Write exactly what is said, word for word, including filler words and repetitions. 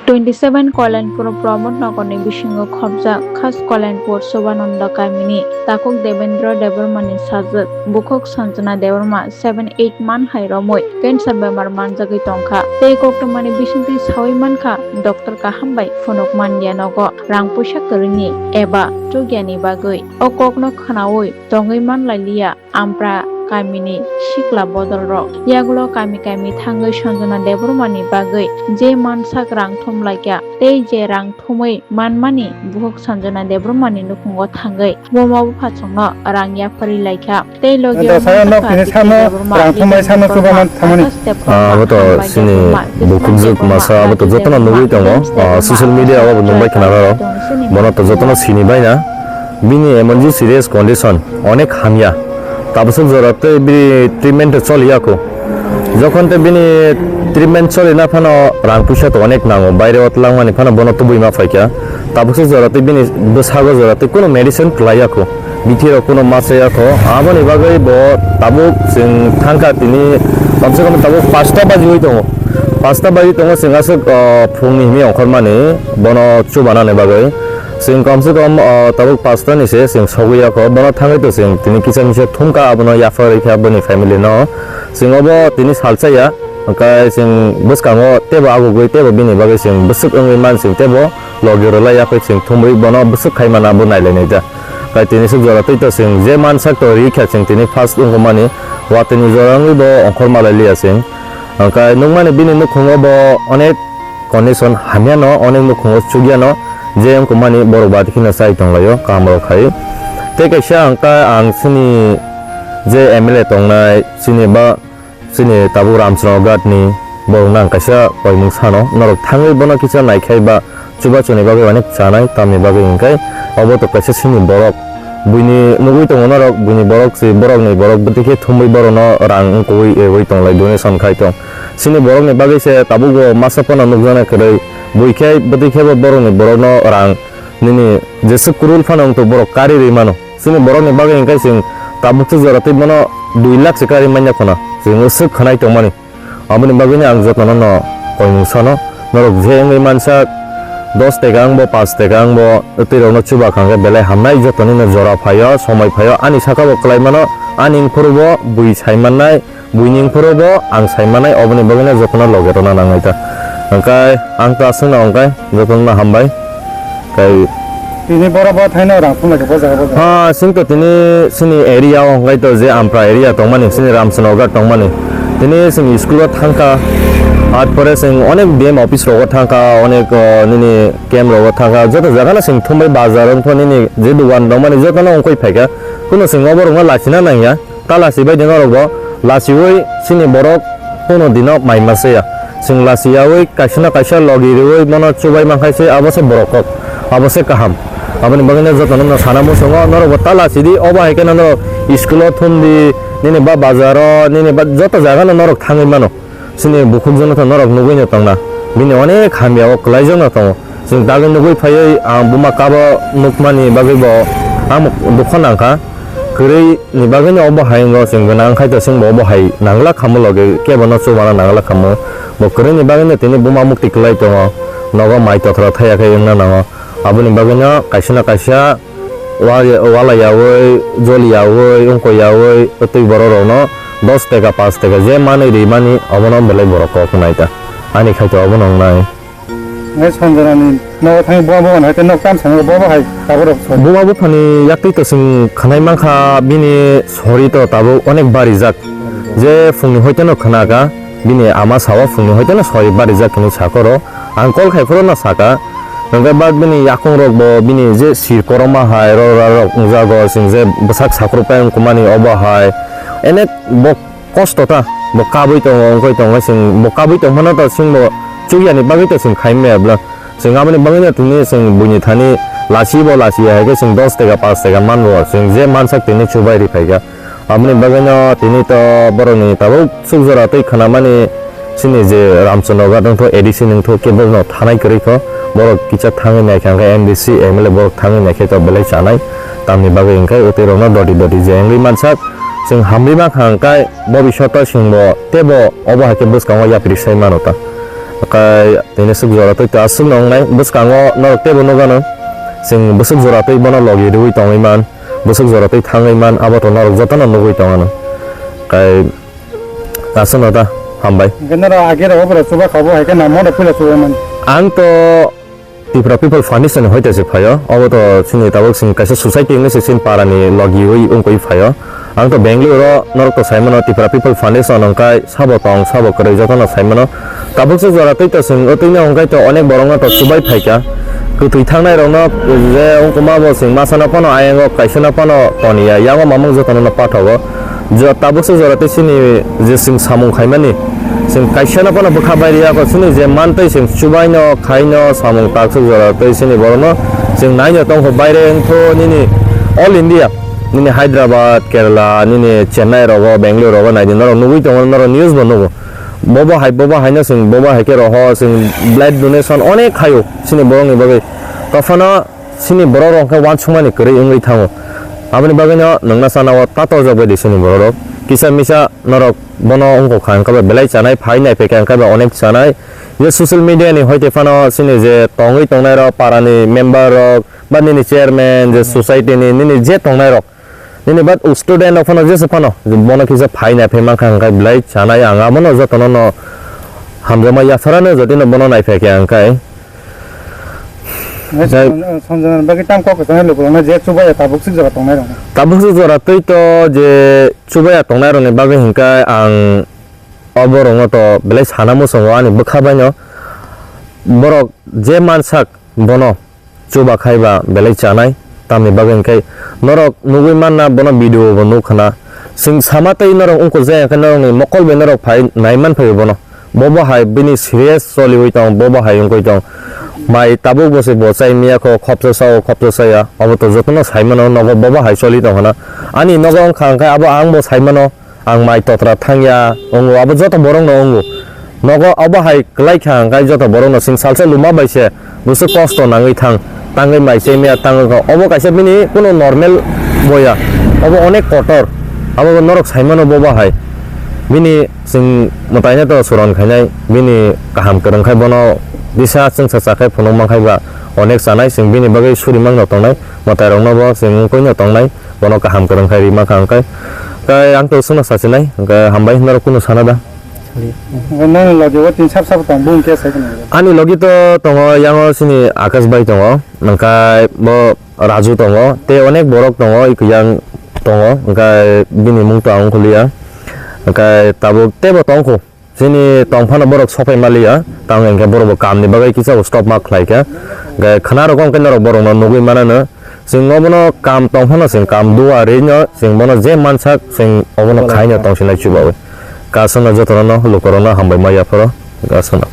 Twenty seven Kailainpur Pramod Nagarni bisingo khopjak Khas Kailainpur Sobananda kamini takhuk Devendra Debbarmani sajwk bukhuk Sanjana Debbarma seven eight man hai romwi cancer bemar manjagwi tongkha tei koktwmani bisingtwi sawi mankha doctor kaham bai phunuk manya nogo rang puisa kwrwini eba chugyani bagwi. O kokno khwnawi tongwi manlailiya Ampra kamini sikla bodolrok. Yagulo kami kami thangwi Sanjana Debbarmani bagwi je mansak rang thumlaikha tei je rang thumwi manmani bukhuk Sanjana Debbarmani nukhungo thangwi buma buphachwngno rang yapharwi laikha. Tei logi o Dosa mansak nok kha tini Bikram samo Debbarma, rang thumwi Bikram samo Debbarma, chubaman thangmani. Akas Debbarma, Ah, abo to Hambai sini Debbarma, bukhuk jwk Debbarma masa, abo to Debbarma, jotono nugwi tongo. Debbarma, Ah, social media o bo nungbai khna rw. Debbarma, Bono to jotono sini baina. Bini emon je serious condition, onek hamya. Tabaswk jora tei bini treatment choli ya kho. Jokhon tei bini treatment choli na phano rang puisa to onek nango, baire o twlangmani phano bono tubui ma phaikha. Tabaswk jora tei bini bwsago jora tei kuno medicine kwlai ya kho. Bithi rok kuno ma cha ya kho. Aboni bagwi bo tabuk chwng thangkha tini komse kom tabuk pasta baji oi tongo. Pasta baji tongo chwng aswk, ah, phungni himi ongkhormani bono chubanani bagwi. Chwng komse kom, ah, tabuk pasta ni se chwng sogwi ya kho. Bono thangwi to chwng tini kisa misa thumkha abono yapharwi kha boni family no. Chwng obo tini salsa ya. Hwnkhe chwng bwskango teibo agugwi teibo bini bagwi chwng bwswk wngwi man chwng teibo logi rwlai ya kho chwng thumwi bono bwswk khai mana bo nailainai da. Hwnkhe tini swk jora twi to chwng je mansak to ri kha chwng tini first wngkha mani watwini jora wngwi bo ongkhor malai liya chwng. Hwnkhe nukmani bini nukhungo bo onek condition hamya no, onek nukhungo chukya no, je wngkha mani borok bati kheno chai tonglaio kaham rok khai. Tei kaisa ang ta ang chini je M L A tongnai chini ba Chini tabuk Ramchandra Ghat ni borok nang kaisa koimung sano, norok thangwi bono kisa naikhai ba chubachu ni bagwi onek chanai, tamni bagwi hwnkhe obo to kaisa chini borok. Buini nugwi tongo norok, buini borok se borok ni borok bwtwi khe thumwi borok no rang wngkogwi rwui tonglai, donation khai tong. Chini borok ni bagwi se tabuk bo masa phano nukjaknai kwrwi, bui khe bwtwi khe bo borok ni borok no rang nini jeswk kwrwil phano wngtong borok kari rwi mano. Chini borokni bagwi hwnkhe chwng tabukhe jora twi bono dui lakh se kari manya khuna chwng swk khwnai tongmani. Aboni bagwino ang jotono no koimung sano, norok je wngwi mansak dos taka wngbo, panch taka wngbo, twi rokno chuba kha hwnkhe belai hamnai, jotonino jora phaio, somoi phaio, ani saka bo kwlai mano, ani wngphuru bo bui sai mannai. Buini wngphuru bo ang sai manai, oboni bagwino jotono loge rwna nangnai ta. Hwnkhe ang ta aswkno hwnkhe jotono hambai. Tei tini borok bo thaino rang phunglai kha bo jaga bo. Ha, chwng to tini chini area o hwnkhe to je Ampra area tongmani, chini Ramchandra Ghat tongmani. Tini chwng school o thangkha, ar pore chwng onek D M office rogo thangkha, onek, o, nini camp rogo thangkha, joto jagano chwng thumbai bazar wngkha nini je dugan tongmani jotono wngkoi phaikha. Kuno chwng oborokno lachina nangya. Ta lachi bai de norok bo lachiui chini borok kuno dino mai masa ya. Chwng lachiyaui kaisa na kaisa logi riui bono chubai mankhai se abo se borok kok, abo se kaham. Aboni bagwino jotono no sana muchungo norok bo ta lachi di, obo hai kheno norok school o thum di, nini ba bazar o, nini ba joto jaga no norok thangwi mano. Chini bukhukjwkno to norok nugwino tongna, bini onek hamya o kwlaijakno tongo. Chwng dagwi nugwi phaiwi ang buma kabo nukmani bagwi bo ang dukha nangkha. Kwrwi ni bagwino obo hai wngkha, chwng gwnang khai to chwngbo obo hai nangla khamu logi kebono chubana nangla khamu. Bo kwrwi ni bagwino tini buma mukti kwlai tongo, nogo mai tokhra thaya khe wngna nango. Aboni bagwino kaisa na kaisa wa-, walayaui, joliyaui, wngkoiyaui, twi borok rokno dos taka, panch taka je manwi rimani, obono belai borok kok nai ta. Ani khai to obono wngnai. Nai Sanjanani nogo thangwi buma buphani hai tei nok tam sani bo bo hai tabuk rok soi. Buma buphani yaktwi to chwng khwnai mankha, bini sori to tabuk onek barijak. Je phungni hoiteno khwnaka, bini ama sao phungni hoiteno sori barijak hinwi sakoro. Ang call khai phuru no saka, hwnkhe bak bini yakung rok bo bini je sir koroma hai rora rok wngjago, chwng je bwsak sakrupbai wngkukmani obo hai. Enek bo kosto ta, bo kabui tongo, wngkoi tongo, chwng bo kabui tongphano to chwng bo chukyani bagwi to chwng khai maya bwla. Chwng aboni bagwino tini chwng buini thani lachi bo lachi hai khe chwng dos taka, panch taka manbo, chwng je mansak tini chubai riphaikha. Aboni bagwino tini to borokni tabuk suk jora twi khwnamani chini je Ramchandra Ghat wngtho, A D C ni wngtho, kebo no thanai kwrwi kho. Borok kisa thangwi naikha hwnkhe M D C, M L A borok thangwi naikhe to belai chanai. Tamni bagwi hwnkhe utwi rokno doti doti je wngwi mansak. Chwng hamri mankha hwnkhe bobishoto chwngbo teibo obo hai khe bwskango yapri sai mano ta. Tai tini swk jora twi ta swk nong nai bwskango norok tebo nugano. Chwng bwswk jora twi bono logi rwi tongwi man, bwswk jora twi thangwi man, abo to norok jotono nugwi tongano. Tai aswkno ta hambai. Hwnkhe norok age rogo bwrwi chuba kha bo hai khe namo rok phila chuba man. Ang to Tipra People Foundation ni hoite se phaio. Obo to chini tabuk chwng kaisa society wngwi se chini para ni logi wi wngwi phaio. Ang to Bangalore o norok to sai mano Tipra People Foundation wngkha sabo tong sabo kwrwi jotono sai mano. Tabuk se jora twi to chwng o twi no wngkha to onek borok no to chubai phaikha. Kwtwi thangnai rok no je wngkuma bo chwng masa no phano ayang o kaisa no phano toniya yango mamung jotono no pathogo. Jo-, tabuk se jora tei chini je chwng samung khaimani, chwng kaisa no phano bwkha bai rwya kho, chini je mantwi chwng chubaino, khaino, samung taksuk jora tei chini borokno chwng naino tongkho baire wngkho nini all India, nini Hyderabad, Kerala, nini Chennai rogo, Bangalore rogo naidi norok nugwi tongo, norok news bo nugo. Bobo hai, bobo haino chwng bobo hai khe roho chwng blood donation onek khaio chini borokni bagwi. Tophano Chini borok rok khe uansukmani kwrwi wngwi thango. Aboni bagwino nwngna sana o tatorjak bai di chini borok rok. Kisa misa norok bono wngkha hwnkhe ba belai chanai, phai nai phaikha hwnkhe ba onek chanai. Je social media ni hoite phano chini je tongwi tongnai rok, para ni member rok, ba nini chairman, je society ni nini je tongnai rok, nini ba student rok phano jesa phano bono kisa phai nai phai mankha hwnkhe belai chanai, ang abono jotono no hamjakma yapharano jotino bono nai phaikha hwnkhe. Jai- Sanjana bagwi tam kok kwchangni lukurokno je chubaya tabuk swk jora tongnai rokno. Tabuk swk jora twi to je chubaya tongnai rokni bagwi hinkhe ang o borokno to belai sana muchungo ani bwkha baino. Borok je mansak bono chuba khai ba belai chanai, tamni bagwi hinkhe norok nugwi manna bono video bo nukha na. Chwng sama tei norok wngkuk jaya hinkhe norokni mokol bai norok phai nai man phai bono. Bobo hai bini serious choliwi tong, bobo hai wngwi tong. Mai tabuk bo se bo chai miya kho, khopsa sao, khopsa saya. Abo to jotono sai mano, nogo bobo hai choli tong hana. Ani nogo wngkha hwnkhe abo ang bo sai mano, ang mai totra thangya, wngo abo joto borok no wngo. Nogo abo hai kwlai kha hwnkhe joto borok no chwng salsa luma bai se. Bwswk kosto nangwi thang, tangwi mai chemiya tangwi kha. Obo kaisa bini kunu normal boya. Obo onek kotor. Abo norok sai mano bo bahai. Bini chwng mwtaino to suron khainai, bini kaham kwrwng khai bono bisa chwngsa chakhai phunuk mankhai ba onek chanai, chwng bini bagwi suri mangno tongnai, mwtai rokno bo chwng wngkoi no tongnai, bono kaham kwrwng khai rima kha hwnkhe. Tai ang to chwngno sachinai, hwnkhe hambai norok kunu sana da. Nang logi o tin sap sap tong bung khe sai khna. Ani logi to tongo, yango chini Akash bai tongo, hwnkhe bo Raju tongo, tei onek borok tongo, ikuyang tongo, hwnkhe bini mung to ang ongkhuliya, hwnkhe tabuk teibo tongkhu, chini tongphano borok sopai maliya, tamo hwnkhe borok bo kamni bagwi kisa stop ma khlaikha, hwnkhe khna rok hwnkhe norok borokno nugwi manano. Chwng obono kam tong phano chwng kam dua rino chwng bono je mansak chwng obono khaino tong sinai chubawi. Kasano jotono no lukorokno hambai ma yapharo kasano.